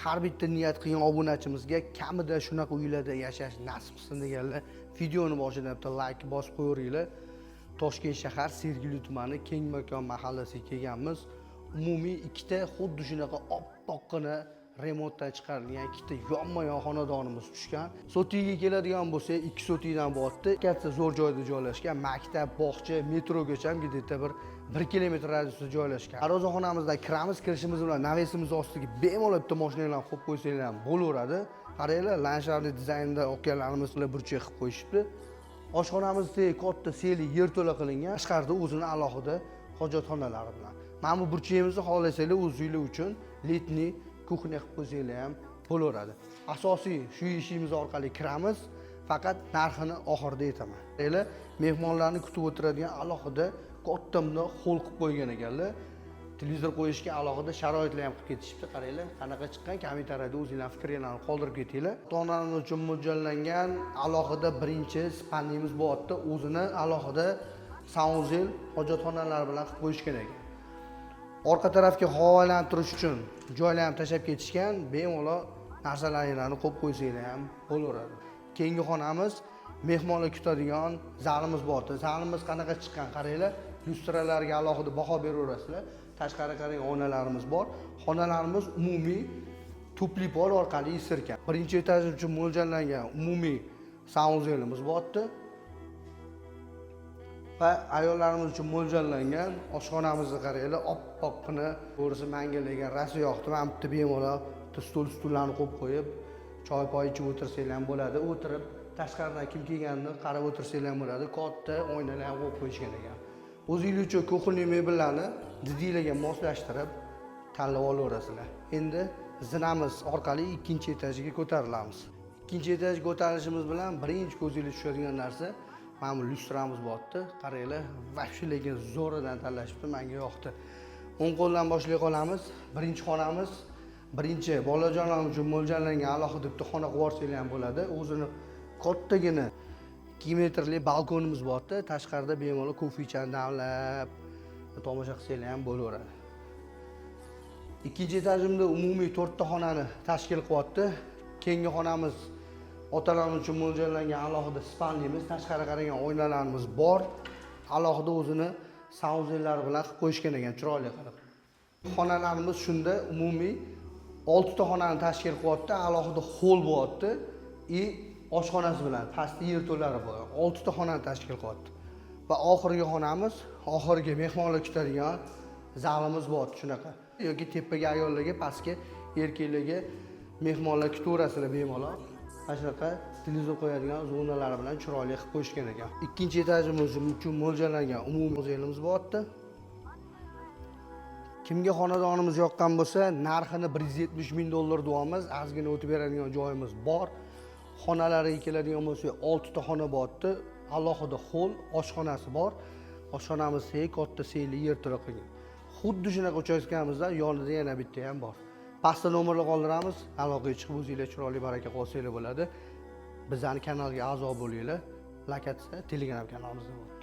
Har bitta niyat qilgan obunachimizga kamida shunaqa uylarda yashash nasib qilsin deganlar, videoni boshida bitta layk bosib qo'yaveringlar. Toshkent shahar, Sergeli tumani, Keng makon mahallasiga kelganmiz. Umumiy ikkita xuddi shunaqa oppoqqina remontdan chiqarilgan ikkita yonma yon xonadonimiz tushgan. Sotiga keladigan bo'lsak, 2 sotikdan bo'lyapti. Katta, zo'r joyda joylashgan. Maktab, bog'cha, metrogacha ham где-то bir kilometr radiusda joylashgan. Darvozaxonamizdan kiramiz. Kirishimiz bilan навес imiz ostiga bemalol bitta mashinalarni qo'yib qo'ysanglar ham bo'laveradi. Qaranglar, ландшафтный dizaynda olganlarimiz burchak qilib qo'yishibdi. Oshxonamiz katta, seli yerto'la qilingan. Tashqarida o'zini alohida hojatxonalari bilan. Mana bu burchagimizni xohlasanglar, o'zinglar uchun летний кухня qilib qo'ysanglar ham bo'laveradi. Asosiy shu eshigimiz orqali kiramiz, faqat narxini oxirida aytaman. Qaranglar, mehmonlarni kutib o'tiradigan alohida katta bundoq холл qilib qo'ygan ekanlar. Televizor qo'yishga alohida sharoitlar ham qilib ketishibdi. Qaranglar, qanaqa chiqqan. Kommentariyada o'zinglarni fikringlarni qoldirib ketinglar. Ota onalarimiz uchun mo'ljallangan alohida birinchi спальный miz bo'lyapti. O'zini alohida санузел, hojatxonalari bilan qilib qo'yishgan ekan. Orqa tarafga havo aylantirish uchun joylar ham tashlab ketishgan. Bemalol narsalaringlarni qo'yib qo'ysanglar ham bo'laveradi. Keyingi xonamiz mehmonlar kutadigan zalimiz bor. Zalimiz qanaqa chiqqan, qaranglar. Lyustralarga alohida baho beraverasizlar. Tashqari qarang, oynalarimiz bor. Xonalarimiz umumiy тёплый пол orqali isirkan. Birinchi etaj uchun mo'ljallangan umumiy санузел imiz bo'lyapti va ayollarimiz uchun mo'ljallangan oshxonamizni qaranglar, oppoqqina. To'g'risi, manga lekin rosa yoqdi. Mana bitta bemalol bitta stol, stullarni qo'yib qo'yib, choy poy ichib o'tirsanglar ham bo'ladi. O'tirib, tashqaridan kim kelganini qarab o'tirsanglar ham bo'ladi. Katta oynalar ham qo'yib qo'yishgan ekan. O'zinglar uchun кухонный mebellarni didinglarga moslashtirib tanlab olaverasizlar. Endi zinamiz orqali ikkinchi etajiga ko'tarilamiz. Ikkinchi etajga ko'tarilishimiz bilan birinchi ko'zingizga tushadigan narsa mana bu lyustramiz bo'lyapti. Qaranglar, вообще lekin zo'ridan tanlashibdi, menga yoqdi. O'ng qo'ldan boshlay qolamiz. Birinchi xonamiz, birinchi bolajonlar uchun mo'ljallangan alohida bitta xona qilib yuborsanglar ham bo'ladi. O'zini kattagina 2 metrli balkonimiz bo'lyapti. Tashqarida bemalol kofechani damlab, tomosha qilsanglar ham bo'laveradi. Ikkinchi etajimda umumiy to'rtta xonani tashkil qilyapti. Keyingi xonamiz otalarimiz uchun mo'ljallangan alohida спальный miz. Tashqari qaragan oynalarimiz bor. Alohida o'zini санузел lari bilan qilib qo'yishgan ekan chiroyli qilib. Xonalarimiz shunda umumiy oltita xonani tashkil qilyapti. Alohida холл bo'lyapti и oshxonasi bilan, pastda yerto'lari bor. Oltita xonani tashkil qilyapti. Va oxirgi xonamiz, oxirgi mehmonlar kutadigan zalimiz bor shunaqa. Yoki tepaga ayollarga, pastga erkaklarga mehmonlar kutaverasizlar bemalol. Mana shunaqa televizor qo'yadigan zonalari bilan chiroyli qilib qo'yishgan ekan. Ikkinchi etajimiz uchun mo'ljallangan umumiy zalimiz bo'lyapti. Kimga xonadonimiz yoqqan bo'lsa, narxini 170 ming dollar deyapmiz. Ozgina o'tib beradigan joyimiz bor. Xonalariga keladigan bo'lsak, oltita xona bo'lyapti. Alohida холл, oshxonasi bor. Oshxonamiz katta, seyli yerto'la qilgan. Xuddi shunaqa uchastkamizda yonida yana bitta ham bor. Pastda nomerlar qoldiramiz. Aloqaga chiqib, o'zinglar chiroyli baraka qilsanglar bo'ladi. Bizani kanalga a'zo bo'linglar. Lokatsiya Telegram kanalimizda bor.